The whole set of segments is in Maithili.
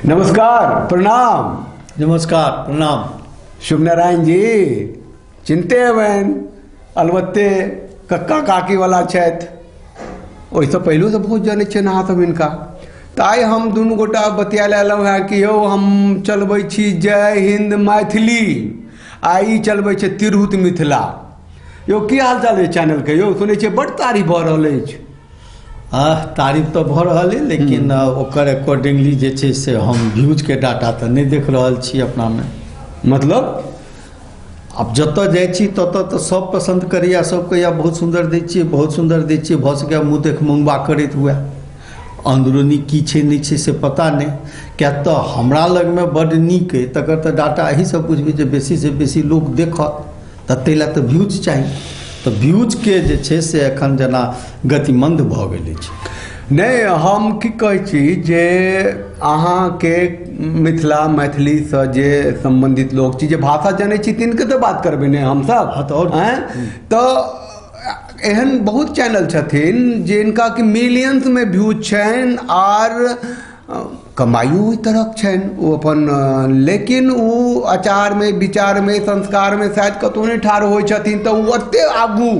नमस्कार, प्रणाम। नमस्कार, प्रणाम। शुभ नारायण जी, चिन्हते हेबनि, अलबत्ते कक्का काकी वाला छथि। ओहिसँ पहिलोसँ बहुत जनै छियनि अहाँ सब हिनका। तऽ आइ हम दुनू गोटा बतिया लए एलहुँ हेँ कि यौ हम चलबै छी जय हिन्द मैथिली, आ ई चलबै छै तिरहुत मिथिला। यौ की हाल चाल अछि चैनलके? यौ सुनै छियै बड्ड तारीफ भऽ रहल अछि। तारीफ तऽ भऽ रहल अइ, लेकिन ओकर अकॉर्डिंगली जे छै से हम व्यूजके डाटा तऽ नहि देख रहल छी अपनामे। मतलब आब जतऽ जाइ छी ततऽ तऽ सब पसन्द करैया, सब कहैया बहुत सुन्दर दै छियै, बहुत सुन्दर दै छियै। भऽ सकैया मुँह देख मङ्गबा करैत हुए, अन्दरूनी की छै नहि छै से पता नहि। किएक तऽ हमरा लगमे बड्ड नीक अइ, तकर तऽ डाटा एहिसँ बुझबै जे बेसीसँ बेसी लोक देखत, तऽ ताहि लए तऽ व्यूज चाही। तऽ व्यूजके जे छै से एखन जेना गतिमन्द भऽ गेल अछि। नहि, हम की कहै छी जे अहाँके मिथिला मैथिलीसँ जे सम्बन्धित लोक छी, जे भाषा जनै छी, तिनके तऽ बात करबै ने हमसभ। हँ, तऽ आओर तऽ एहन बहुत चैनल छथिन जिनका कि मिलियंसमे व्यूज छनि आर कमाइयो ओहि तरहक छनि ओ अपन, लेकिन ओ आचारमे, विचारमे, संस्कारमे शायद कतहु नहि ठाढ़ होइ छथिन, तऽ ओ ओते आगू।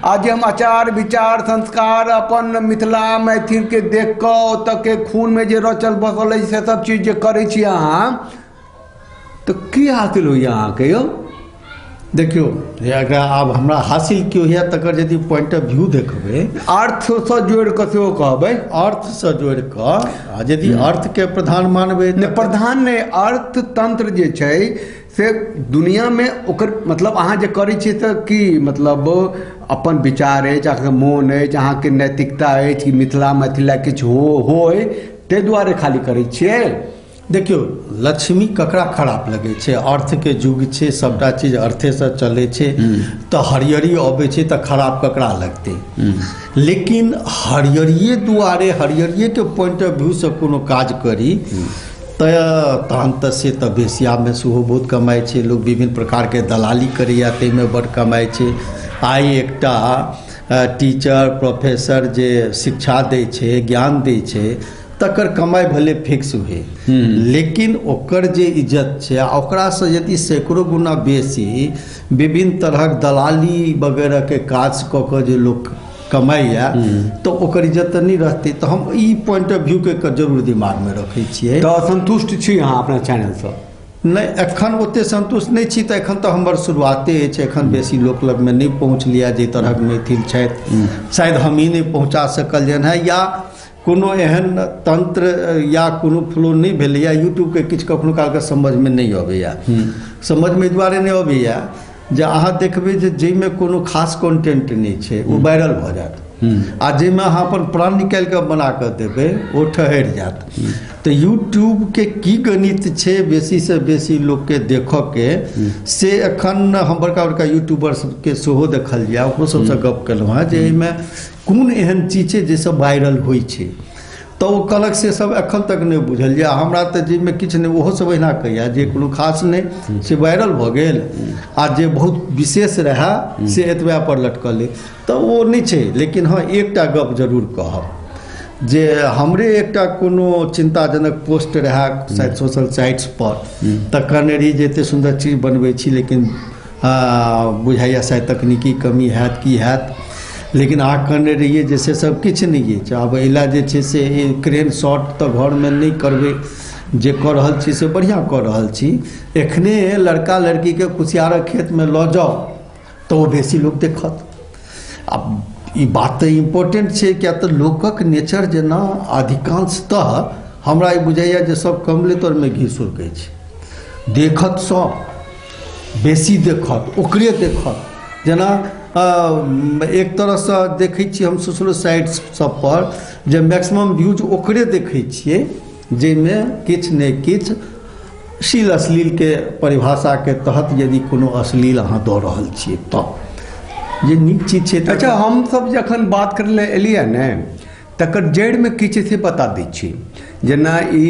आ जे हम आचार विचार संस्कार अपन मिथिला मैथिलके देख कऽ ओतऽके खूनमे जे रचल बसल अछि से सब चीज जे करै छी अहाँ, तऽ की हासिल होइए अहाँके यौ? देखियौ, एकरा आब हमरा हासिल की होइए तकर यदि पॉइंट ऑफ व्यू देखबै, अर्थसँ जोड़ि कऽ सेहो कहबै। अर्थसँ जोड़ि कऽ, आ यदि अर्थके प्रधान मानबै नहि, प्रधान नहि, अर्थतंत्र जे छै से दुनियामे ओकर मतलब अहाँ जे करै छियै तऽ की मतलब अपन विचार अछि, अहाँके मोन अछि, अहाँके नैतिकता अछि कि मिथिला मैथिला किछु हो होय, ताहि दुआरे खाली करै छियै? देखियौ, लक्ष्मी ककरा खराब लगै छै? अर्थके युग छै, सभटा चीज अर्थेसँ चलै छै, तऽ हरियरी अबै छै तऽ खराब ककरा लगतै? लेकिन हरियरिए दुआरे, हरियरिएके पॉइंट ऑफ व्यूसँ कोनो काज करी तऽ तहन तऽ से तऽ बेसियामे सेहो बहुत कमाइ छै। लोक विभिन्न प्रकारके दलाली करैए, ताहिमे बड्ड कमाइ छै। आइ एकटा टीचर प्रोफेसर जे शिक्षा दै छै, ज्ञान दै छै, तकर कमाइ भले फिक्स हुए, लेकिन ओकर जे इज्जत छै आ ओकरासँ यदि सैकड़ो गुना बेसी विभिन्न तरहक दलाली वगैरहके काज कऽ कऽ जे लोक कमाइए, तऽ ओकर इज्जत तऽ नहि रहतै। तऽ हम ई पॉइंट ऑफ व्यूके जरूर दिमागमे रखै छियै। तऽ सन्तुष्ट छी अहाँ अपना चैनलसँ? नहि, एखन ओते सन्तुष्ट नहि छी। तऽ एखन तऽ हमर शुरुआते अछि, एखन बेसी लोक लगमे नहि पहुँचलियै। जाहि तरहक मैथिल छथि, शायद हमही नहि पहुँचा सकलियनि हेँ, या कोनो एहन तंत्र या कोनो फ्लो नहि भेलैए। यूट्यूबके किछु कखनो कालके समझमे नहि अबैए। समझमे एहि दुआरे नहि अबैए जे अहाँ देखबै जे जाहिमे कोनो खास कंटेंट नहि छै ओ वायरल भऽ जायत, आ जाहिमे अहाँ अपन प्राण निकालि कऽ बना कऽ देबै ओ ठहरि जायत। तऽ यूट्यूबके की गणित छै बेसीसँ बेसी लोकके देखऽके, से एखन हम बड़का बड़का यूट्यूबर सबके सेहो देखल जाय, ओकरो सबसँ गप केलहुँ हेँ जे एहिमे कोन एहन चीज छै जाहिसँ वायरल होइ छै, तऽ ओ कहलक से सब एखन तक नहि बुझल यऽ हमरा। तऽ जाहिमे किछु नहि, ओहो सब अहिना कहैया जे कोनो खास नहि से वायरल भऽ गेल, आ जे बहुत विशेष रहए से एतबे पर लटकल अइ, तऽ ओ नहि छै। लेकिन हँ, एकटा गप जरूर कहब जे हमरे एकटा कोनो चिन्ताजनक पोस्ट रहए शायद सोशल साइट्स पर, तऽ कहने रही जे एतेक सुन्दर चीज बनबै छी, लेकिन बुझाइए शायद तकनीकी कमी हैत की हैत, लेकिन अहाँ कहने रहियै जे से सब किछु नहि अछि। आब एहि लए जे छै से क्रेन शॉट तऽ घरमे नहि करबै, जे कऽ रहल छी से बढ़िआँ कऽ रहल छी। एखने लड़का लड़कीके कुसियारक खेतमे लऽ जाउ तऽ ओ बेसी लोक देखत। आब ई बात तऽ इम्पोर्टेंट छै, किएक तऽ लोकक नेचर जेना अधिकांशतः हमरा ई बुझाइए जे सब कमले तरमे घी सुरकै छै। देखत सब, बेसी देखत ओकरे देखत। जेना एक तरहसँ देखै छियै हम सोशलो साइट्स सब पर जे मैक्सिमम व्यूज ओकरे देखै छियै जाहिमे किछु ने किछु अश्लील अश्लीलके परिभाषाके तहत यदि कोनो अश्लील अहाँ दऽ रहल छियै तऽ जे नीक चीज छै। अच्छा, हमसब जखन बात करै लए एलियै ने, तकर जड़िमे की छै से बता दै छी। जेना ई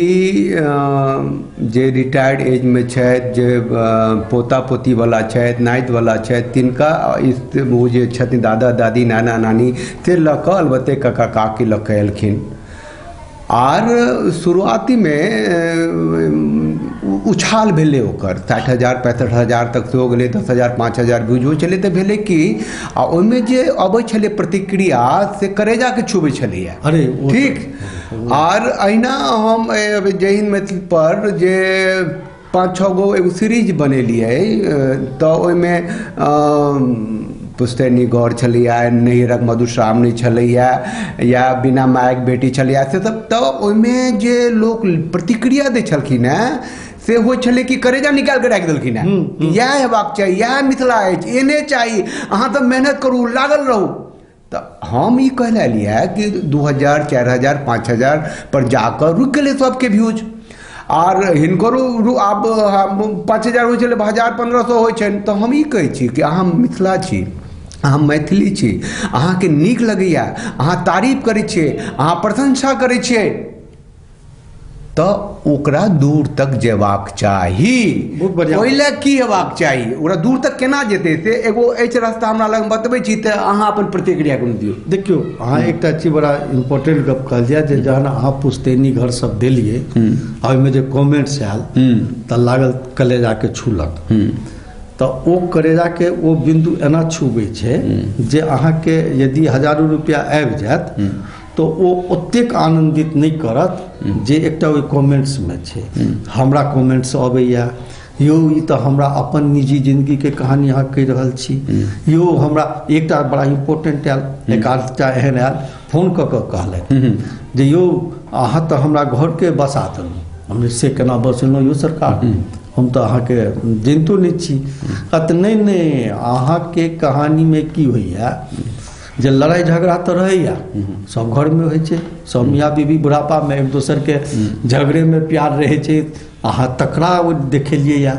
जे रिटायर्ड एजमे छथि, जे पोता पोतीवला छथि, नातिवला छथि, तिनका ओ जे छथिन दादा दादी नाना नानी, से लऽ कऽ अलबत्ते काका काकी लऽ कऽ एलखिन। आर शुरुआतीमे उछाल भेलै ओकर 60,000 65,000 तक सेहो गेलै, 10,000 5,000 व्यूज होइ छलै। तऽ भेलै कि आ ओहिमे जे अबै छलै प्रतिक्रिया से करेजाके छुबै छलैए। अरे ठीक। आर अहिना हम जय हिंद मैथिल पर जे 5-6 गो एगो सीरीज बनेलियै तऽ ओहिमे पुश्तैनी गौर छलैया, नैहरक मधुश्रावणी छलैया, या बिना मायक बेटी छलैया, से सब। तऽ ओहिमे जे लोक प्रतिक्रिया दै छलखिन हेँ से होइ छलै कि करेजा निकालि कऽ राखि देलखिन हेँ, इएह हेबाक चाही, इएह मिथिला अछि, एहने चाही, अहाँ तऽ मेहनत करू, लागल रहू। तऽ हम ई कहले एलियै कि 2,000 4,000 5,000 पर जाकऽ रुकि गेलै सबके व्यूज। आर हिनकरो आब 5,000 होइ छलै, 1,000 1,500 होइ छनि। तऽ हम ई कहै छी कि अहाँ मिथिला छी, अहाँ मैथिली छी, अहाँके नीक लगैया, अहाँ तारीफ करै छियै, अहाँ प्रशंसा करै छियै, तऽ ओकरा दूर तक जेबाक चाही। ओहि लए की हेबाक चाही, ओकरा दूर तक केना जेतै, से एगो अछि रास्ता हमरा लग बतबै छी, तऽ अहाँ अपन प्रतिक्रिया कोनो दियौ। देखियौ, अहाँ एकटा चीज बड़ा इम्पोर्टेंट गप कहलियै जे जहन अहाँ पुश्तैनी घर सब देलियै आ ओहिमे जे कमेंट्स आयल तऽ लागल कलेजाके छूलक, तऽ ओ करेजाके ओ बिन्दु एना छुबै छै जे अहाँके यदि हजारो रुपया आबि जायत तऽ ओ ओतेक आनन्दित नहि करत जे एकटा ओहि कमेंट्समे छै। हमरा कमेंट्स अबैया, यौ ई तऽ हमरा अपन निजी जिंदगीके कहानी अहाँ कहि रहल छी, यौ हमरा एकटा बड़ा इम्पोर्टेंट आयल, एक आधटा एहन आयल, फोन कऽ कऽ कहलथि जे यौ अहाँ तऽ हमरा घरके बसा देलहुँ। हम से केना बसेलहुँ यौ सरकार, हम तऽ अहाँके जनितो नहि छी। कहत नहि नहि, अहाँके कहानीमे की होइया जे लड़ाइ झगड़ा तऽ रहैया, सब घरमे होइ छै, सब मियाँ बीबी बुढ़ापामे एक दोसरके झगड़ेमे प्यार रहै छै, अहाँ तकरा ओ देखेलियै या।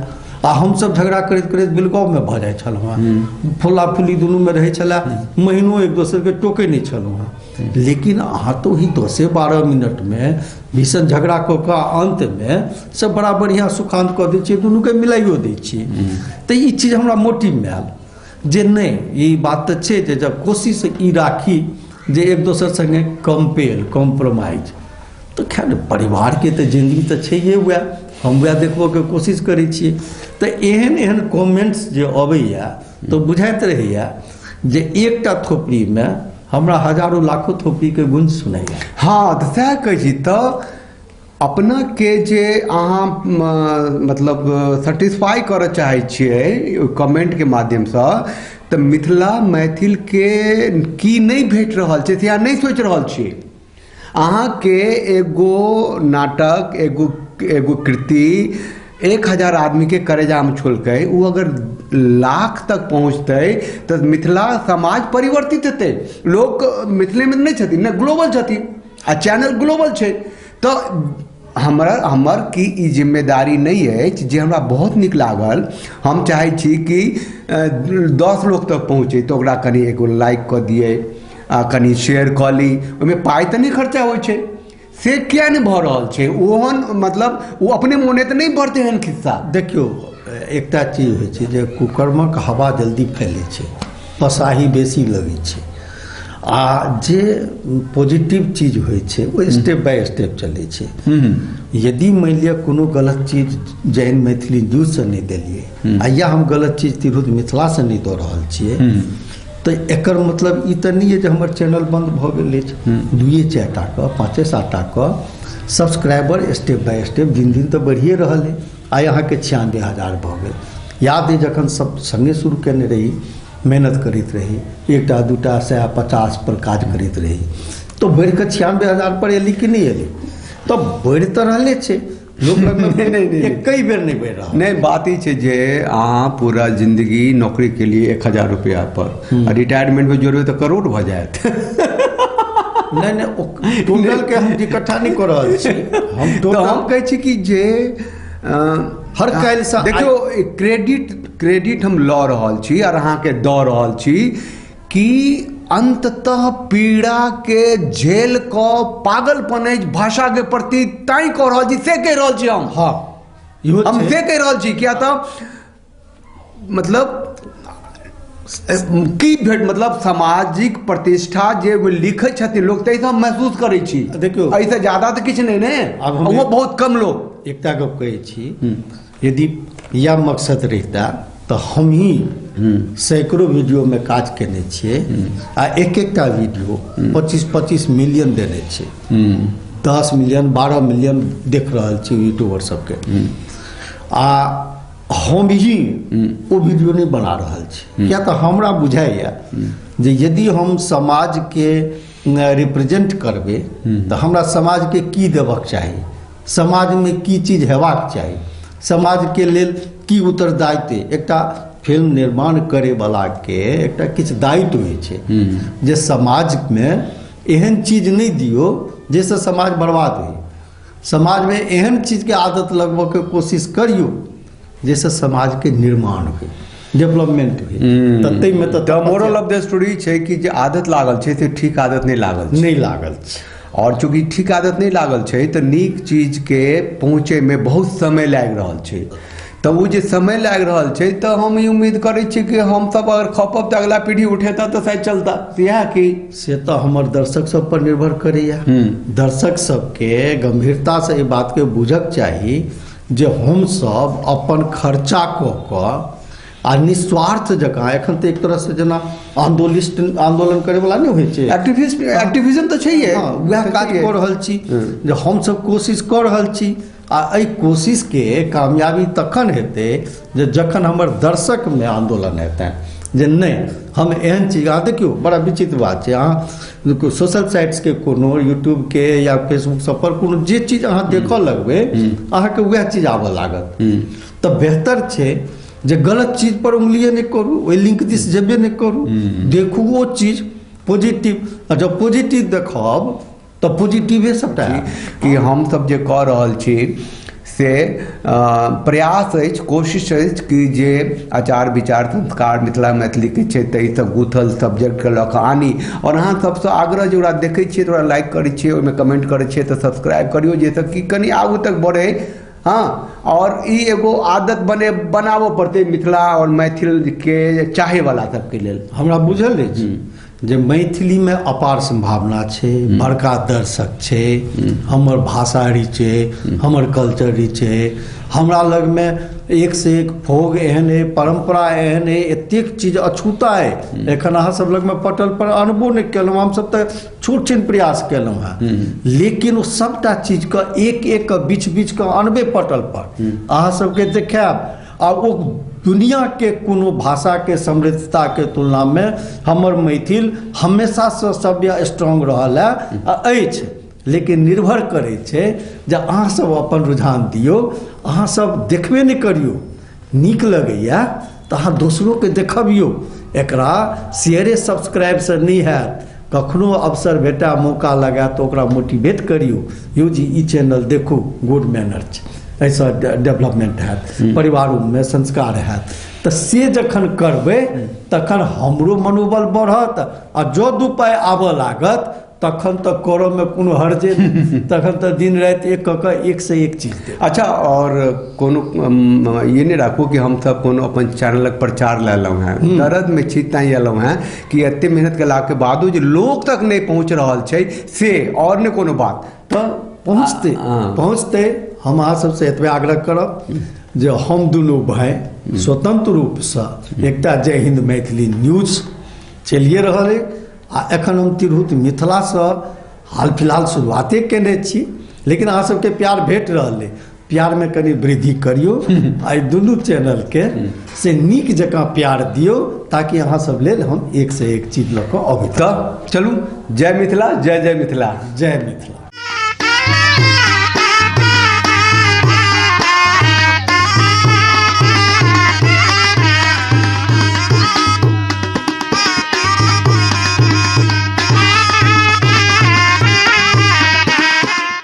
आ हमसब झगड़ा करैत करैत बिलगावमे भऽ जाइ छलहुँ हेँ, फुला फुली दुनूमे रहै छलै, महीनो एक दोसरके टोकै नहि छलहुँ हेँ। लेकिन अहाँ तऽ ओही 10-12 मिनटमे भीषण झगड़ा कऽ कऽ अन्तमे से बड़ा बढ़िआँ सुखान्त कऽ दै छियै, दुनूके मिलाइयो दै छियै। तऽ ई चीज हमरा मोटिवमे आयल जे नहि, ई बात तऽ छै जे जब कोशिश ई राखी जे एक दोसर सङ्गे कम्पेयर कॉम्प्रोमाइज, तऽ खैर परिवारके तऽ जिन्दगी तऽ छैहे वएह, हम वएह देखबऽके कोशिश करै छियै। तऽ एहन एहन कमेंट्स जे अबैया तऽ बुझाइत रहैया जे एकटा थोपड़ीमे हमरा हजारो लाखो थोपड़ीके गुंज सुनाइया। हाँ, तऽ सएह कहै छी। तऽ अपनाके जे अहाँ मतलब सेटिस्फाई करऽ चाहै छियै कमेंटके माध्यमसँ, तऽ मिथिला मैथिलके की नहि भेट रहल छै से अहाँ नहि सोचि रहल छियै। अहाँके एगो नाटक, एगो एगो कृति 1,000 आदमीके करेजामे छोलकै, ओ अगर लाख तक पहुँचतै तऽ मिथिला समाज परिवर्तित हेतै। लोक मिथिलेमे नहि छथिन ने, ग्लोबल छथिन आ चैनल ग्लोबल छै। तऽ हमर की ई जिम्मेदारी नहि अछि जे हमरा बहुत नीक लागल, हम चाहै छी कि 10 लोक तक पहुँचे, तऽ ओकरा कनि एगो लाइक कऽ दियै आ कनि शेयर कऽ ली, ओहिमे पाइ तऽ नहि खर्चा होइ छै, से किया नहि भऽ रहल छै? ओहन मतलब ओ अपने मोने तऽ नहि बढ़तै एहन खिस्सा। देखियौ, एकटा चीज होइ छै जे कुकर्मक हवा जल्दी फैलै छै, पसाही बेसी लगै छै, आ जे पॉजिटिव चीज होइ छै ओ स्टेप बाय स्टेप चलै छै। यदि मानि लिअ कोनो गलत चीज जैन मैथिली न्यूजसँ नहि देलियै आ या हम गलत चीज तिरहुत मिथिलासँ नहि दऽ रहल छियै, तऽ एकर मतलब ई तऽ नहि अइ जे हमर चैनल बन्द भऽ गेल अछि। 2-4 टाके 5-7 टाके सब्सक्राइबर स्टेप बाय स्टेप दिन दिन तऽ बढ़िए रहल अइ। आइ अहाँके 96,000 भऽ गेल। याद अइ जखन सब सङ्गे शुरू कयने रही, मेहनत करैत रही, 1टा 2टा 150 पर काज करैत रही, तऽ बढ़िकऽ 96,000 पर एली कि नहि एली? तऽ बढ़ि तऽ रहले छै, लोक कई बेर नहीं बढ़ि रहल। नहीं, बात ई छै जे अहाँ पूरा जिंदगी नौकरी के लिए 1,000 रुपया पर रिटायरमेंट में जोड़बै तऽ करोड़ भऽ जायत। नहीं नहीं, टोटल के हम इकट्ठा नहीं कर रहल छी। हम टोटल हम कहै छी कि जे हर काल्हि से देखियौ, क्रेडिट हम लऽ रहल छी और अहाँके दऽ रहल छी कि अंततः पीड़ा के झेल कऽ पागलपन अछि भाषा के प्रति, ताहि कऽ रहल छी, से कहि रहल छी हम। हाँ, हम से कहि रहल छी, किया तऽ मतलब की भेट, मतलब सामाजिक प्रतिष्ठा जे लिखै छथिन लोक, ताहिसँ हम महसूस करै छी। देखियौ, एहिसँ ज्यादा तऽ किछु नहि ने, आब हम ओहो बहुत कम लोक। एकटा गप कहै छी, यदि इएह मकसद रहिता तऽ हमही सैकड़ो वीडियोमे काज केने छियै आ एक एकटा वीडियो 25-25 मिलियन देने छै, 10 मिलियन 12 मिलियन देख रहल छी यूट्यूबर सबके, आ हम ही ओ वीडियो नहि बना रहल छी। किया तऽ हमरा बुझाइए जे यदि हम समाजके रिप्रेजेंट करबै तऽ हमरा समाजके की देबक चाही, समाजमे की चीज हेबाक चाही, समाजके लेल की उत्तरदायित्व। एकटा फिल्म निर्माण करैवलाके एकटा किछु दायित्व होइ छै जे समाजमे एहन चीज नहि दियौ जाहिसँ समाज बर्बाद होइ, समाजमे एहन चीजके आदत लगबऽके कोशिश करियौ जाहिसँ समाजके निर्माण होइ, डेवलपमेंट होइ। तऽ ताहिमे तऽ मोरल ऑफ the story छै कि जे आदत लागल छै से ठीक आदत नहि लागल छै, नहि लागल छै। और चूँकि ठीक आदत नहि लागल छै तऽ नीक चीजके पहुँचैमे बहुत समय लागि रहल छै। तऽ ओ जे समय लागि रहल छै तऽ हम ई उम्मीद करै छी कि हमसब अगर खपब तऽ अगला पीढ़ी उठेता तऽ शायद चलता। इएह कि से तऽ हमर दर्शक सब पर निर्भर करैया। दर्शक सबके गंभीरतासँ एहि बातके बुझक चाही जे हमसब अपन खर्चा कऽ कऽ आ निस्वार्थ जकाँ, एखन तऽ एक तरहसँ जेना आंदोलन करैवला नहि होइ छै, एक्टिविज्म तऽ छैहे, वएह काज कऽ रहल छी जे हमसब कोशिश कऽ रहल छी। आ एहि कोशिशके कामयाबी तखन हेतै जे जखन हमर दर्शकमे आंदोलन हेतै जे नहि हम एहन चीज। अहाँ देखियौ, बड़ा विचित्र बात छै, अहाँ सोशल साइट्सके कोनो यूट्यूबके या फेसबुक सब पर कोनो जे चीज अहाँ देखऽ लगबै अहाँके वएह चीज आबऽ लागत। तऽ बेहतर छै जे गलत चीज पर उंगलिए नहि करू, ओहि लिंक दिस जेबे नहि करू, देखू ओ चीज पॉजिटिव, आ जब पॉजिटिव देखब तऽ पॉजिटिवे सबटा। कि हमसब जे कऽ रहल छी से प्रयास अछि, कोशिश अछि कि जे आचार विचार संस्कार मिथिला मैथिलीके छै ताहिसँ गूथल सब्जेक्टके लऽ कऽ आनी। आओर अहाँ सबसँ आग्रह जे ओकरा देखै छियै तऽ ओकरा लाइक करै छियै, ओहिमे कमेंट करै छियै तऽ सब्सक्राइब करियौ, जाहिसँ कि कनि आगू तक बढ़ै। हँ, और ई एगो आदत बनाबऽ पड़तै मिथिला और मैथिलके चाहैवला सबके लेल। हमरा बुझल अछि जे मैथिलीमे अपार सम्भावना छै, बड़का दर्शक छै, हमर भाषा रिच छै, हमर कल्चर रिच छै, हमरा लगमे एक से एक फोग एहन अइ, परम्परा एहन अइ, एतेक चीज अछूता अइ, एखन अहाँ सब लगमे पटल पर अनबो नहि केलहुँ, हमसब तऽ छोट छिन प्रयास केलहुँ हेँ, लेकिन ओ सबटा चीजके एक एक के बीच बीच के अनबे पटल पर अहाँ सबके देखायब। आ ओ दुनिया के कोनो भाषा के समृद्धता के तुलना में हमर मैथिल हमेशा से सभ्य स्ट्रांग रहल है आ अछि। लेकिन निर्भर करै छै जे अहाँ सब अपन रुझान दियौ, अहाँ सब देखबे नहि करियौ, नीक लगैया तऽ अहाँ दोसरोके देखबियौ। एकरा शेयरे सब्सक्राइबसँ नहि हैत, कखनो अवसर भेटा मौका लगा तऽ ओकरा मोटिवेट करियौ, यौ जी ई चैनल देखू, गुड मैनर छै, एहिसँ डेवलपमेंट हैत, परिवारोमे संस्कार हैत। तऽ से जखन करबै तखन हमरो मनोबल बढ़त, आ जँ 2 पाइ आबऽ लागत तखन तऽ करऽमे कोनो हर्जे नहि, तखन तऽ दिन राति एक कऽ कऽ एक से एक चीज देब। अच्छा, और कोनो ये नहि राखू कि हमसब कोनो अपन चैनलक प्रचार लए एलहुँ हेँ, दर्दमे छी तैँ एलहुँ हेँ कि एते मेहनत केलाके बादो जे लोक तक नहि पहुँच रहल छै से, और नहि कोनो बात। तऽ पहुँचतै, पहुँचतै। हम अहाँ सबसँ एतबे आग्रह करब जे हम दुनू भाय स्वतंत्र रूपसँ एकटा जय हिंद मैथिली न्यूज चलिए रहल अइ, आ एखन हम तिरहुत मिथिलासँ हाल फिलहाल शुरुआते केने छी, लेकिन अहाँ सबके प्यार भेट रहल अइ, प्यारमे कनि वृद्धि करियौ, आ एहि दुनू चैनलके से नीक जकाँ प्यार दियौ, ताकि अहाँ सब लेल हम एक से एक चीज लऽ कऽ अबै। तऽ चलू, जय मिथिला, जय जय मिथिला, जय मिथिला।